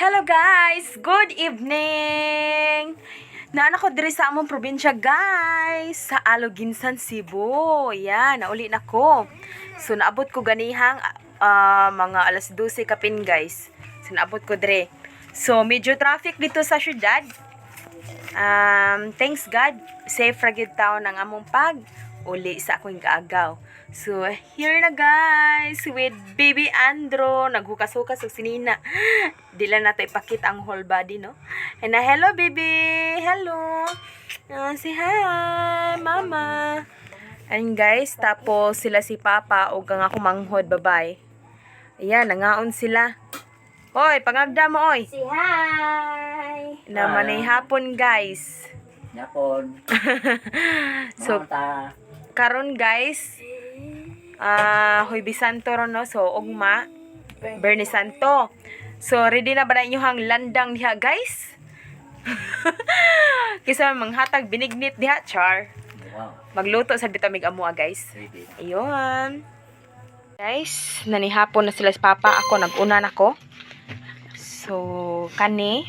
Hello guys! Good evening! Naa ko diri sa among probinsya, guys, sa Aloguinsan, Cebu. Yan, nauli na ko. So naabot ko ganihang mga alas 12 kapin, guys. So naabot ko diri. So medyo traffic dito sa syudad. Thanks God, safe ra gyud taon ang among pag uli sa akong kaagaw. So, here na guys, with baby Andro, naghukas-hukas og sinina. Di lang nato ipakita ang whole body, no? And na, hello baby! Hello! Say hi, mama! And guys, tapos sila si Papa ug ang akong manghod, bye. Ayan, nangaon sila. Hoy, pangagda mo, oy. Say hi! Na manay hapon, guys. Yapon. So, Mata. Karon guys, Huwebes Santo ron, no? So, ugma, Biyernes Santo. So, ready na ba na inyong landang diha, guys? Kisa manghatag binignit diha, char. Magluto sa bita mig amoa, guys. Ready. Ayun. Guys, nanihapon na sila sa papa. Ako, nag-una na ko. So, kani,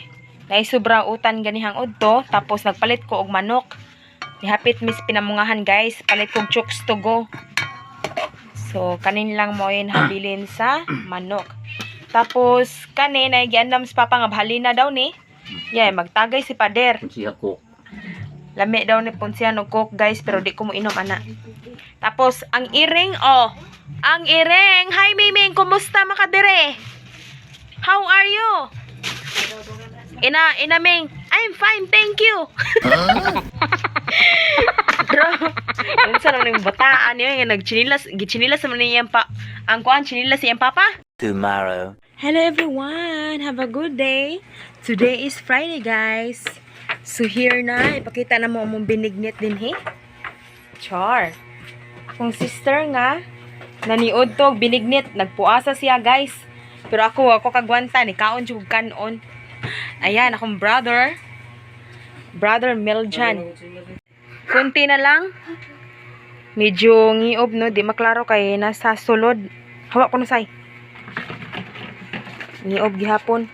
naisubrang utan ganihang udto. Tapos, nagpalit ko og manok. Nihapit mis pinamungahan, guys. Palit kog chooks to go. So, kanin lang mo yun habilin sa manok. Tapos, kani, naigiandam sa papa nga bahalina daw ni. Yeah, magtagay si pader. Kung siya ko. Lami daw ni Ponciano Coke, guys, pero di ko mo inom ana. Tapos ang iring, oh. Ang iring. Hi Miming, kumusta makadire? How are you? Ina ina Ming, I'm fine, thank you. Bro, unsa naman yung bataan yun nga nagchinilas, gichinilas naman niyang pa ang kuan, chinilas siyang papa. Tomorrow. Hello everyone! Have a good day! Today is Friday, guys. So here na, ipakita na mo among binignit din he. Char. Akong sister nga, naniod to, binignit. Nagpuasa siya, guys. Pero ako, ako kagwanta, ni kaon jud kanon. Ayan, akong brother. Brother Meljan. Kunti na lang. Medyo ngiob, no? Di maklaro kay nasa sulod. Hawa ko na say. Ngiob gihapon.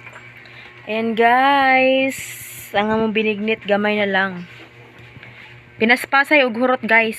Ayan guys, ang among binignit gamay na lang. Pinaspasay og hurot, guys.